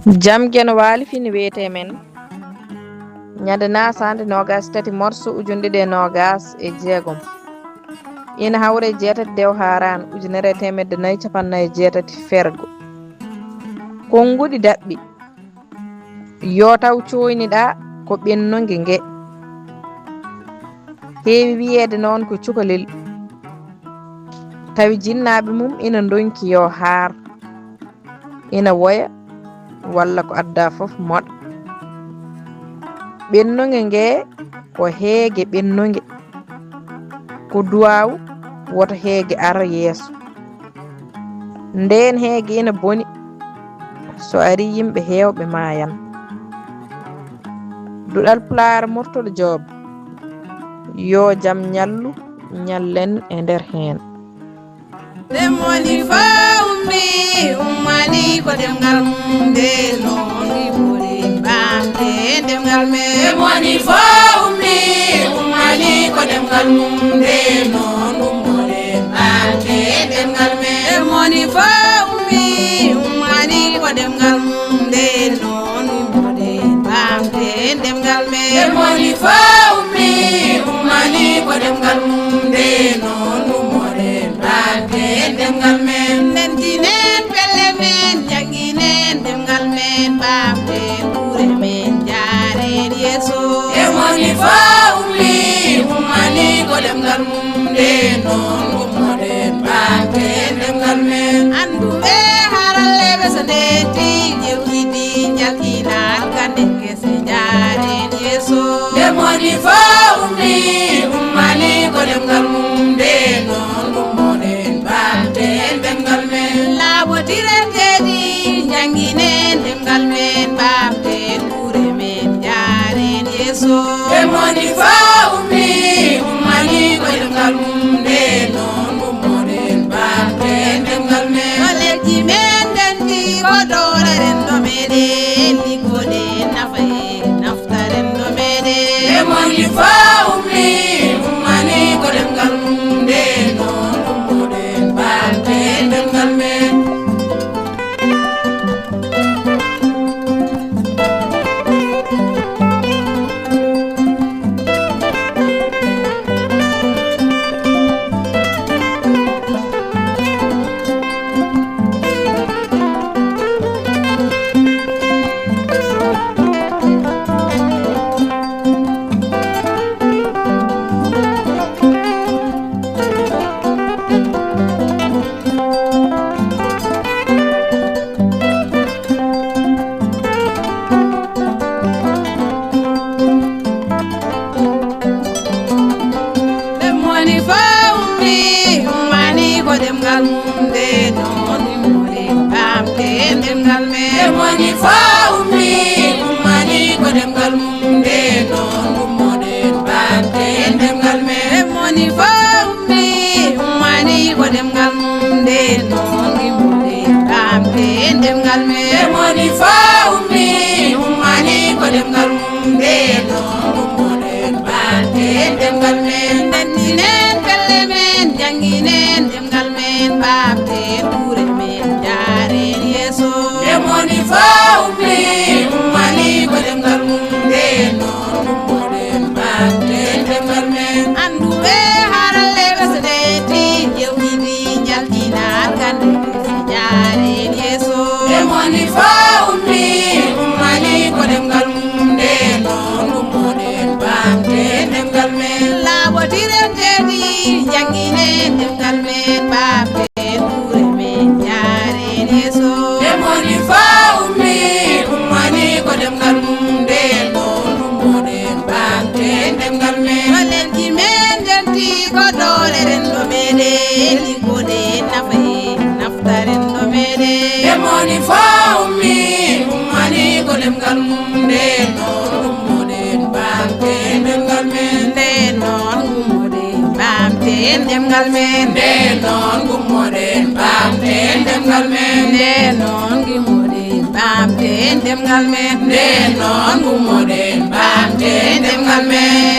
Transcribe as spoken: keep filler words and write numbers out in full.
Jam Geno Waali fini wiyetee men. Ñande naasande noogas tati morso ujunɗe ɗiɗi e noogas e jeegom. Ina hawre jeetati dew haaraan ujunere e teemedde nayi capannay jeetati fergo. Konnguɗi daɓɓi. Yo taw cooyniɗaa ko ɓennonge nge. Heewi wiyeede noon ko cukalel. Tawi jinnaaɓe mum ina ndonki yo haar. Ina woya walla ko adda fof moɗa. Ɓennonge nge ko heege ɓennonge. Ko duwaaw woto heege ara yeeso. Ndeen heege ina boni. So ari yimɓe heewɓe maayan. Duɗal Pulaar Murtol Joob. Yo jam ñallu ñallen e nder heen. Ɗemoni fo ummi ummani ko ɗemngal mum nde noon ɗiɓɓoɗen ɓamte ɗemngal men. Ɗemoni fo ummi ummani ko ɗemngal mum nde noon ɗummoɗen ɓamte ɗemngal men. Ɗemoni fo ummi ummani ko ɗemngal mum nde noon ɗummoɗen ɓamte ɗemngal men. Ɗemoni fo ummi ummani ko ɗemngal mum nde noon ɗummoɗen ɓamte ɗemngal men. Ndentinen pelle men, jannginen ɗemngal men, ɓamten gure men, jaaren yeeso. E moni fo ummi, ummani ko ɗemngal mum, nde noon ummoɗen ɓamten ɗemngal men. Annduɓe haralleeɓe so ndetti, jewtidi, njaltina, alkande. Jaaren yeeso. Nde moni fo ummi, ummani ko ɗemngal mum, nde noon ummoɗen ɓamten ɗemngal men. Laaɓotiren teedi, njannginen ɗemngal men, ɓamten gure men, jaaren yeeso. Nde moni fo ummi, ummani ko ɗemngal mum, nde noon ummoɗen ɓamten ɗemngal men. Ko lekki men ndenti, ko doole renndo meɗen, liggoɗen nafa e naftaren no meɗen. E moni fo ummi, ummani ko ɗemngal mum, nde noon ummoɗen ɓamten ɗemngal men. Ɗemoni fo ummi, ummani ko ɗemngal mum, nde noon ummoɗen ɓamten ɗemngal men. Ɗemoni fo ummi, ummani ko ɗemngal mum, nde noon ummoɗen ɓamten ɗemngal men. Ɗemoni fo ummi, ummani ko ɗemngal mum, nde noon ummoɗen ɓamten ɗemngal men. Ɗemoni fo ummi, ummani ko ɗemngal mum, nde noon ummoɗen ɓamten ɗemngal men. Ndenndinen pelle men, njannginen ɗemngal men, ɓamten gure men, jaaren yeeso. Nde moni fo ummi, ummani ko ɗemngal mum, nde noon ummoɗen ɓamten ɗemngal men. Annduɓe haralleeɓe so ndetti, jewtidi, njaltina, alkande, jaaren yeeso. Nde moni fo ummi, ummani ko ɗemngal mum, nde noon ummoɗen ɓamten ɗemngal men. Laaɓotiren teedi, njannginen ɗemngal men, ɓamten gure men, jaaren yeeso. Nde moni fo ummi, ummani ko ɗemngal mum, nde noon ummoɗen ɓamten ɗemngal men. Ko lekki men ndenti, ko doole renndo meɗen, liggoɗen nafa e naftaren no meɗen. Nde moni fo ummi, ummani ko ɗemngal mum, nde noon ummoɗen ɓamten ɗemngal men. Nde noon ummoɗen ɓamten ɗemngal men. Nde noon ummoɗen ɓamten ɗemngal men. Nde noon ummoɗen ɓamten ɗemngal men. Nde noon ummoɗen ɓamten ɗemngal men.